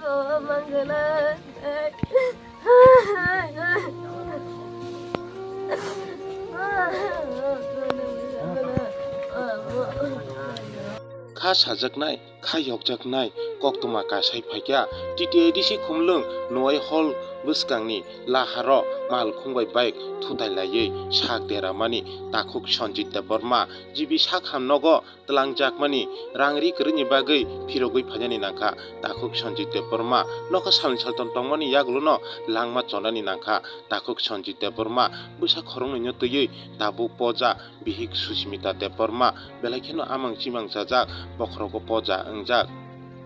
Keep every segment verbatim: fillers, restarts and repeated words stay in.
Kha sajaknai, kha yokjaknai koktwma kasai phaikha T T A D C Khumlwng Nuwai Hall bwskangni laharo malkhung bai bike thutai laiwi sak deramani takhuk Sanjit Debbarma G B sakham nogo twlangjakmani rang ri kwrwini bagwi phirogwi phainani nangkha. Takhuk Sanjit Debbarma nokha salni saltham tongmani yagulono langma chonani nangkha. Takhuk Sanjit Debbarma bwsa khoroknwino twiwi tabuk poja bihik Susmita Debbarma belai kheno amang chimang chajak, bokhorogo poja wngjak.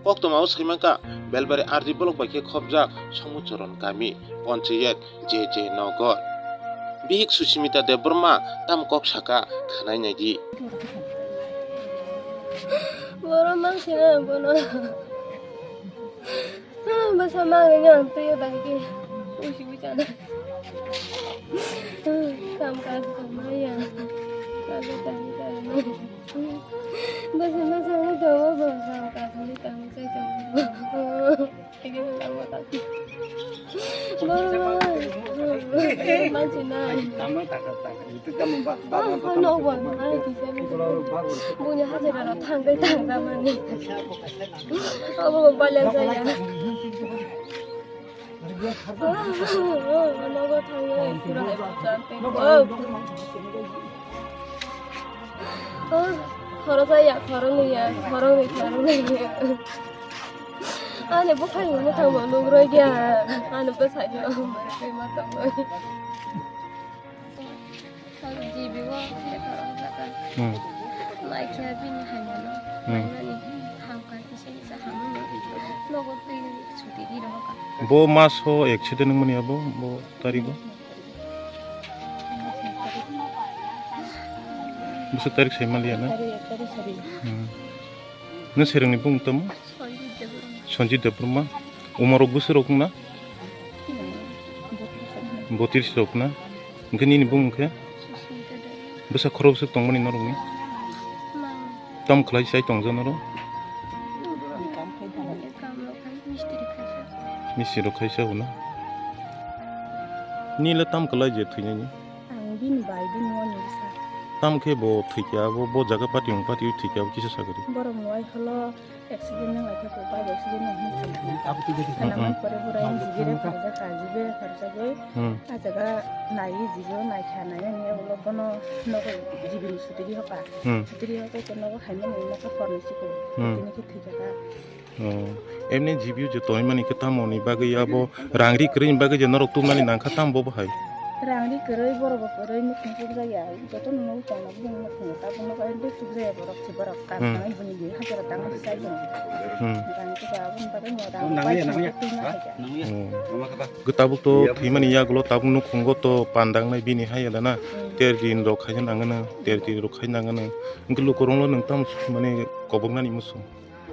Koktwmao saimankha, Belbari R D block bai khe khopjak Somuchoron kami, Panchayat J J Nagar. Bihik Susmita Debbarma tam kok saka, khwnai naidi. Borok mang sina bono. Bwsa mang wngya ang twiwi bai khe usi usi ana. Kam kaj tongmaya. Kajo tani tani. Bwsa bwsa wngwi tongo bo kam kaj wngwi tongwi chai tongo. Manchi nai. Buini hajira rok thangwi thangkha mani. Abo bo balya jaya. Nogo thangwi pura hai bwsa tei. Khoro jaya, khoro nuya, khoro nui, khoro nuya. Ani bukhai mano thangma nugroi gya. Ani bwsai no. G B o lekharo hwnjak. Hmm. Naikhe bini haimano. Hmm. Nainani hamkha kisa kisa hamwi no. Nogo twi suti di rohorkha. Bo maso accident wngmani abo, bo tarigo? Bwswk tarik sai maliya na? Tarik ek tarik sai. Hmm. Nw serengni bung tamo? Sanjit Debbarma. Sanjit Debbarma. Umarok bwswk rok na? Botiris rok na? Hwnkhe nini bung hwnkhe? Susmita Debbarma. Bwsa khorok bwswk tongmani norokni? Mang. Tam khlai sai tongja norok? Kam rok khai, mistiri khaisa. Mistiri rok khaisa hwna? Nile tam khlai je thwinani? Ang bini bai bini wani bwsa. Tam khe bo thwikha, bo, bo jaga pati wng pati thwikha, bo kisa sakari. Borok muai holo accident wng lai khe bo bike accident wng hinwi thwikha. Abo twi jadi. Khana man pore bo rai jibire kharjak kha, jibire kharjagwi. Hmm. Ah jaga naiwi jibo naikha, nainani ulo bono nogo jibini sutiri hoka. Hmm. Sutiri hoka khe nogo haimani nokha porni sikho. Hmm. Tini khe thwikha kha. Oh, emni G B o je tongmani khe tamoni bagwi abo rang ri kwrwini bagwi je norok tubunani nangkha tam bo bahai? Rang ri kwrwi borok bo kwrwi nukhung chukjaya, jotono nugwi tongo bini nukhungo tabukno bai bwswk jaya borok se borok kar Hmm. tangwi bini bini hajaro tangwi sai tongo. Hmm. Rang khe ba aboni bagwi mo rang Oh, nangya, bai nangya. Twi ma Ha? Khaikha. Nangya. Oh. Nangma kha ba? Gw tabuk to Iya, thwimani busa. Yagulo tabuk nukhungo to pandangnai bini haya dana Hmm. ter din rok khaina nangano, ter din rok khaina nangano. Hwnkhe lukurokno nwng tamo mane koboknani muchung?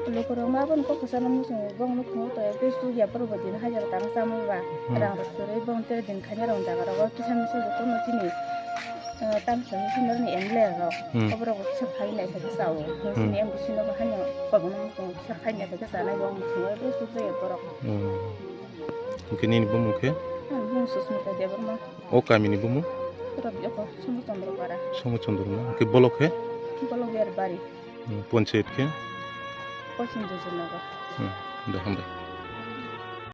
Lukurokno aboni kok kwcharo muchungo, bongno khungo to, tei chukya borok bai din hajar tang chamwi ba, Hmm. rang rok chwrwi bong tere din khaina rok jaga rogo kisa misa jotono chini, eh, tamsani senior ni M L A rok, Hmm. oborok bo kisa phai nai khe chao, Hmm. chini M D C no bo haino kobokno muchungo kisa phai nai khe chanai bo muchungo, ebo chukjaya borok. Hmm. Hwnkhe nini bumung khe? Ani bumung Susmita Debbarma. O kamini bumung? Borok joko Somo Chandra para. Somo Chandra na? Hwnkhe bolok khe? Bolok Berbari. Hmm, panchayat khe? Pochim Joychand Nagar. Hmm, de, hambai.